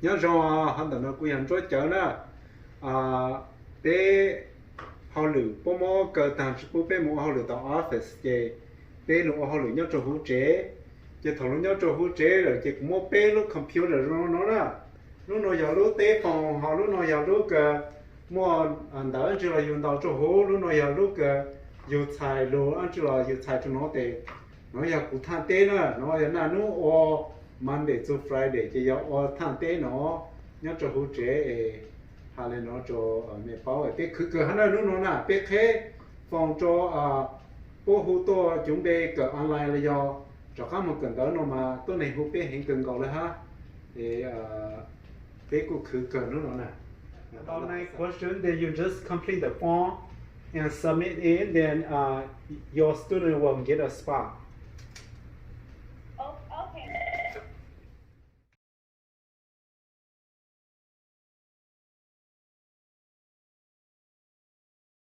Nyob zoo, ho ntawm no kuv yog Ntsuab Cawv na. Peb hauj lwm puab muab kaw taag tsi pub peb moog ua hauj lwm tom office ces peb lug ua hauj lwm nyob rua huv tsev. Ces thaum lug nyob rua huv tsev lawm ces kuv muab peb lub computer zoo no na. Lub no yog lub teb foos, ho lub no yog lub kws muaj ntawv ntsi los yug ntaus rua huv, lub no yog lub kws yug txhais lug ntsi los yug txhais rua no tes. No yog kuv thaaj teb na, no yog naj nub ua Monday txug Friday ces yog ua thaaj teb no nyob rua huv tsev es has le no rua mej paub es peb khwv kawg hab na. Nub no na peb qheb foos rua puab hu tuaj cuv npe kawm online los yog rov qaab moog kawm ntawv no mas tuab neeg hu peb heev kawg nkaus le hab. Es peb kuj khwv kawg nub no na. About my question, then you just complete the form and submit it, then uh, your student will get a spot.